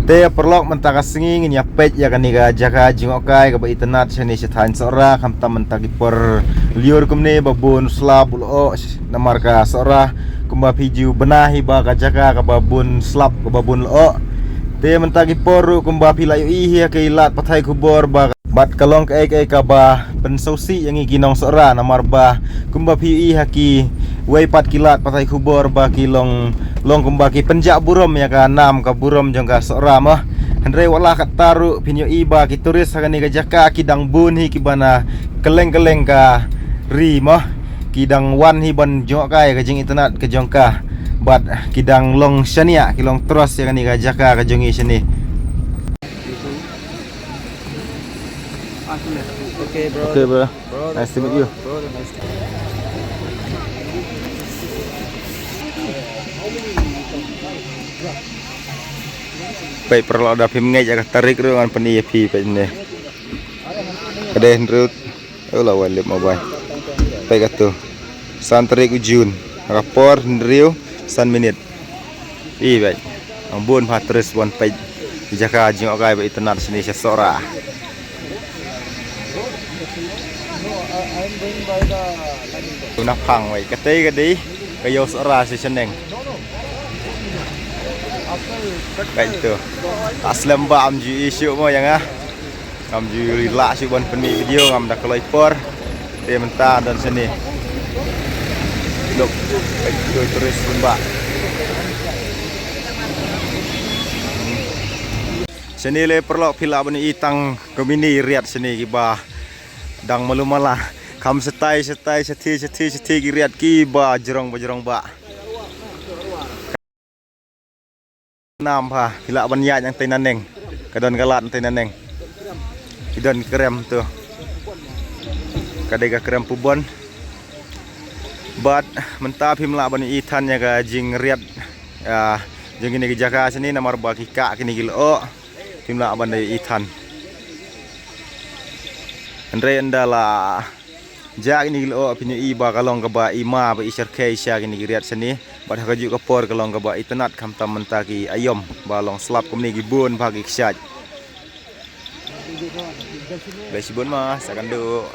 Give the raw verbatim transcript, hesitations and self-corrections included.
Te paralok, mynta ka sngi ngin ïa peit ïa kane ka jaka jngohkai kaba itynnad shane sha thaiñ Sohra, khamtam mynta ki por lyiur kumne ba bun slap u lyoh namar ka Sohra, kumba phi ju bna hi ba ka jaka kaba bun slap kaba bun lyoh. Te mynta ki por ruh kumba phi la ïohi hi ha ki lad pathai khubor ba bad ka long kaei kaei kaba pynsngewsih ïa ngi ki nong Sohra namar ba kumba phi ïohi ha kiwei pat ki lad pathai khubor ba ki long long kumba ki pynjah burom ïa ka nam ka burom jong ka Sohra mo. Hynrei wat la katta ruh phin ïohi ba ki tourist ha kane ka jaka ki dang bun hi kiba na kylleng kylleng ka ri mo. Ki dang wan hi ban jngohkai ka jingitynnad ka jong ka bad ki dang long shaniah, ki long trust ïa kane ka jaka ka jong ngi shane. Okay, bro. Okay, bro. Bro, nice to meet you. Bro, nice to Peit paralok, da phim ngeit ïa ka tarik ruh ngan pyni ïa phi, peit ne. Ka dei hynriew. Oh, la wan lip mobile. Peit katu. San tarik u Jun. Ka por hynriew san minit. Ih, beit. Ang bun pha tourist ban peit jaka jngohkai ba itynnad shane sha Sohra. Tuna phang wei, katei ka dei ka ïew Sohra sha shaneng. Beit tu. Ka slem ba am ju issue mo ïa nga. Ngam ju lah shuh ban pynmih video, ngam da kloi por. Te mynta don shane. Lok, beit tu tourist lem ba. Shane le paralok phi lah ban ïohi tang kumne riat shane kiba dang malu mala. Kham shatai shatai shathie shathie shathie ki riat kiba jrong ba jrong ba. Nam pha, phi lah ban ïaid nangtai naneng. Ka don ka lad nangtai naneng. Ki don krem tu. Ka dei ka krem pubon. Bad mynta phim lah ban ïohi than ïa ka jingriat, ah, jong kine ki jaka shane namar ba ki kah kine ki lyoh. Phim lah ban da ïohi than. Hynrei ynda la jia kine ki lyoh phin ïohi ba ka long kaba i ma ba i shyrkhei sha kine ki riat shane. Bad ha kajuh ka por ka long kaba itynnad khamtam mynta ki aïom ba long slap kumne ki bun ba ki kshaid. Bad shibun ma sa kan duh.